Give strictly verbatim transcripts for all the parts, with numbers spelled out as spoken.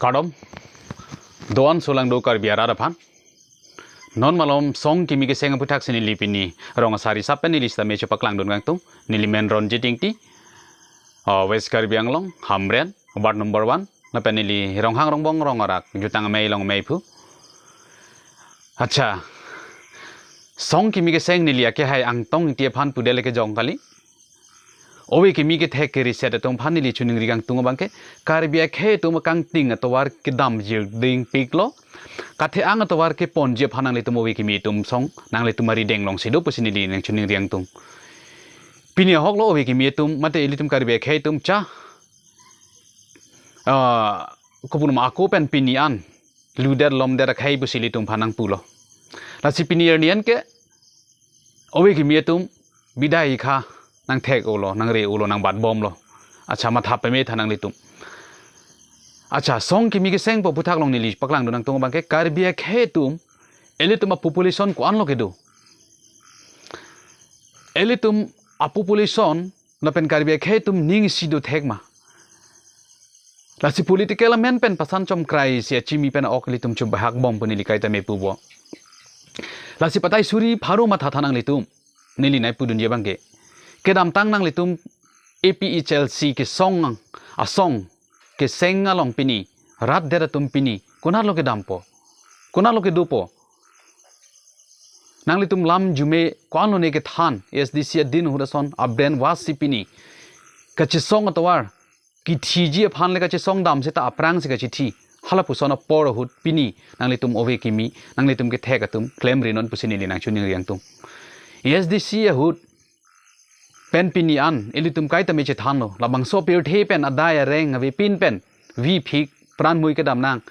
Kardom, do-an solangdo Karbi arat aphan. Non malom song kimi keseng aputhaksi neli pini rong asari sap pen neli sitame chepaklangdun kangtung. Neli men Ronjit Ingti, uh, West Karbi Anglong, Hamren, ward number one. Lapen neli Ronghang Rongbong Rong Arak, jutang amei long amei phu. Accha, song kimi keseng neli akehai Angtong Ingti aphan pudele kejong kali. Ove kimi kethek keriset atum aphan neli choningri kangtung abangke, Karbi akhei atum akangting atovar kedam jirding piklo. Kathe-ang atovar keponji aphan nanglitum ove kimi atum song, nanglitum arideng alongsi do pusi neli nangchoningri kangtung. Pini ahoklo ove kimi atum, mate ilitum Karbi akhei atum cha, ah, kopunma ako pen pini an ludet lomdet akhei pusi ilitum aphan nangpulo. Lasi pini arni an ke ove kimi atum bidai kha nangthek-olo, nangre-olo, nangbatbomlo. Accha, matha peme tha nanglitum. Accha, song kimi keseng pu aputhak along neli paklangdun kangtung abangke, Karbi akhei atum, ilitum apopulation ko-anlo kedo? Ilitum apopulation lapen Karbi akhei atum ning isi do thek ma? Lasi political amen pen pasan chomkrai si achimi pen ok ilitum chubahak bom pu neli kaita me pubo. Lasi patai suri pharo matha tha nanglitum. Neli nai pudunji abangke, kedamtang nanglitum A P H L C kesong ang, asong keseng along pini, rat det atum pini konatlo kedampo, konatlo kedopo? Nanglitum lam jume ko-anlo ne kethan, A S D C adin ahut ason abrainwash si pini kachesong atovar, kithiji aphan le kachesong dam seta aphrang si kachithi. Halapuson apor ahut pini nanglitum ove kimi, nanglitum kethek atum klemri non pusi neli nangchoningri kangtung. A S D C ahut pen pini an ilitum kaita me chethanlo, labangso pirthe pen adai areng avepin pen vi phik pran mui kedam nang.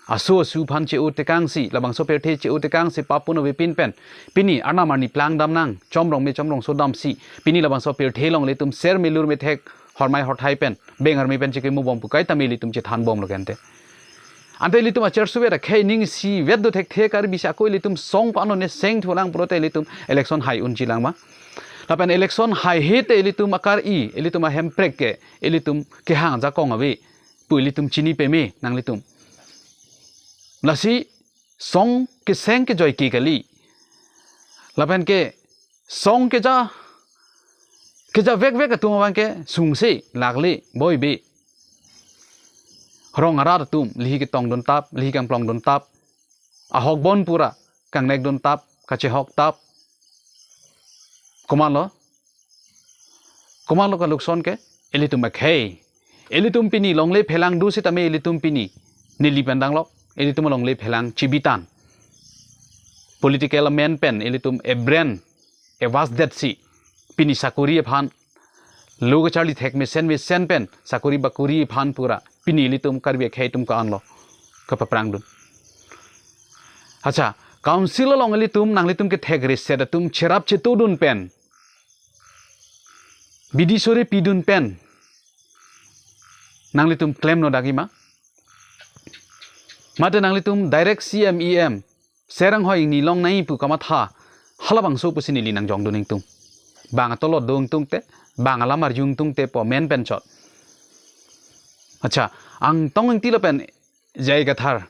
Aso asu aphan che-o tekangsi, labangso pirthe che-o tekangsi papun avepin pen pini arnam arni plangdam nang, chomrong me chomrongso damsi pini labangso pirthe along ilitum ser me lur me thek, hormai horthai pen, beng arme pen chekimubom pu kaita me ilitum chethanbomlo kente. Ante ilitum achersuvet akhei ning isivet do thekthe Karbi si ako ilitum song ko-anlo ne seng thulang pulote ilitum election hai unji lang ma? Lapen election haihe te ilitum akar-i, ilitum ahemprek ke, ilitum kehang ajakong ave pu ilitum chini peme nanglitum. Lasi song keseng kejoi ke kali. Lapen ke song keja, kejavekvek atum abangke sungse, lakle, boibe. Rong arat atum lihi ketongdun tap, lihi kangplongdun tap, ahokbon pura kangnekdun tap, kachehok tap. Komatlo? Komatlo kalukson ke? Ilitum akhei. Ilitum pini longle phelang do sitame ilitum pini neli pen danglok, ilitum longle phelang chibitan. Political amen pen ilitum abrainwash detsi pini sakori aphan, lo kacharli thek mesen mesen pen sakori bakori aphan pura pini ilitum Karbi akhei atum ko-anlo kapaphrangdun. Accha, council along ilitum nanglitum kethek reset atum cherap chetudun pen, bidi sore pidun pen nanglitum klemno dagi ma? Mate nanglitum direct C M, E M, Sir Ronghang Ingti longnai pu kamatha halabangso pusi neli nangjongdun ingtung. Bang atolot do ingtung te, bang alam arju ingtung te pu amen pen chot. Accha, Angtong Ingti lapen J I Kathar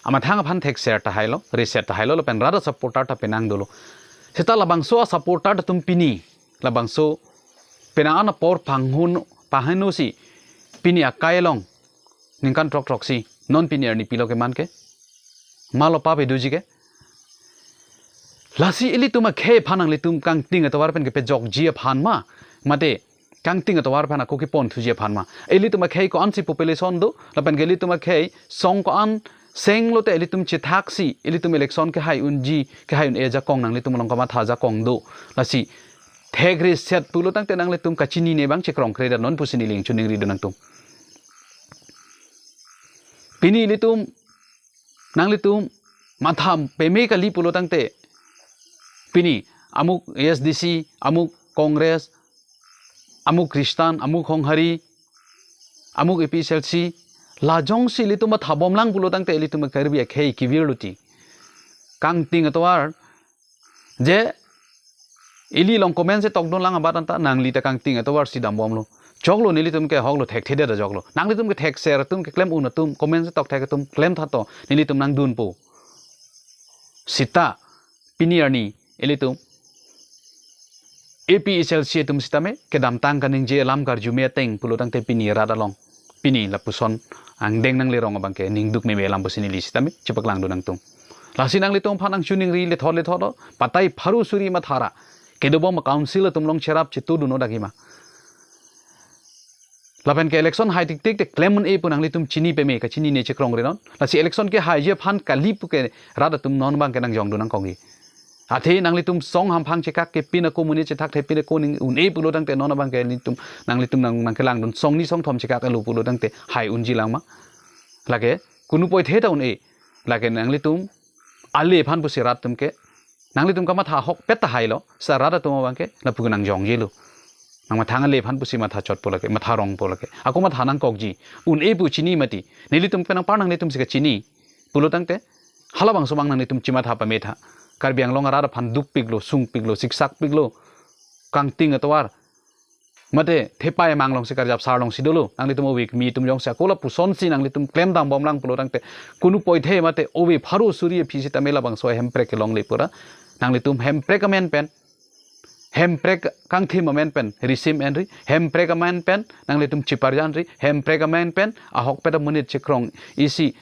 amathang aphan thekser tahailo, reset tahailo, lapen rat asupporter ta penang dolo. Seta labangso asupporter atum pini, labangso penang an apor panghun, panghunusi pini akai along ningkan throk throksi, non pini arni pilo keman ke? Malo pape doji ke? Lasi ilitum akhei aphan nanglitum kangting atovar pen kepejokji aphan ma, mate kangting atovar aphan ako kepon thuji aphan ma? Ilitum akhei ko-ansi population do, lapen ke ilitum akhei song ko-an seng lote ilitum chethaksi, ilitum election kehai unji, kehai un-e ajakong nanglitum along kamatha ajakong do. Lasi thek reset pulo tangte nanglitum kachinine abang chekrong kre ra non pusi neli nangchoningri dun ingtung. Pini ilitum, nanglitum matha peme kali pulo tangte, pini amuk A S D C, amuk Congress, amuk Christian, amuk Honghari, amuk A P H L C, la jongsi ilitum mathabomlang pulo tangte ilitum Karbi akhei kevirlo ti. Kangting atovar je ili along comment si tokdunlang abat anta nangli ta kangting atovarsi dambomlo. Choklo, nelitum ke ahoklo, thekthedet ajoklo. Nanglitum ke thekser atum, keklem un atum, comment si tokthek atum klem tha to, nelitum nangdunpo. Sita pini arni ilitum A P H L C atum sitame kedamtang kaningje alam karjume ateng pulo tangte pini rat along pini lapuson angdeng nanglerong abang ke ningduk meme alam pusi neli sitame chepaklangdun nangtum. Lasi nanglitum aphan nangchiningri lethot lethot lo, patai pharo suri mathara kedobom council atum along cherap chetudun-o dagima. Lapen ke election hai tiktik te klem un-e pu nanglitum chini peme, kachinine chekrongri non. Lasi election kehaiji aphan kali pu ke rat atum non abang ke nangjongdun nangkokji. Athe nanglitum song hamphang chekak ke pin ako monit chethakthepin ako ning un-e pulo tangte non abang ke nelitum, nanglitum nang, nangkelangdun songni songthom chekak alo pulo tangte hai unji lang ma. Lake kunu poithe ta un-e. Lake nanglitum ale aphan pusi rat atum ke, nanglitum kamatha ahokpet ta hailo, seta rat atum abang ke lapu ke nangjongjelo. Nangmatha ale aphan pusi mathachotpo lake, matharongpo lake. Ako matha nangkokji, un-e pu chini mati. Nelitum penang par nanglitum si kachini pulo tangte, halabangso abang nanglitum chematha pametha. Karbi Anglong arat aphan dukpiklo, sungpiklo, siksakpiklo, kangting atovar, mate thepai amang alongsi karjap sar alongsi dolo. Nanglitum ove kimi atum jongsi ako lapusonsi nanglitum klemdambomlang pulo tangte, kunu poithe mate ove pharo suri aphi sitame labangso hemprek kelongle pura. Nanglitum hemprek amen pen, hemprek kangthim amen pen risim enri, hemprek amen pen nanglitum cheparjanri, hemprek amen pen ahokpet amonit chekrong isi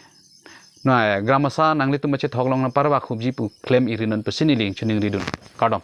na gramasa nanglitum machethok along nangparvakhupji pu klem iri non pusi neli chiningridun. Kardom.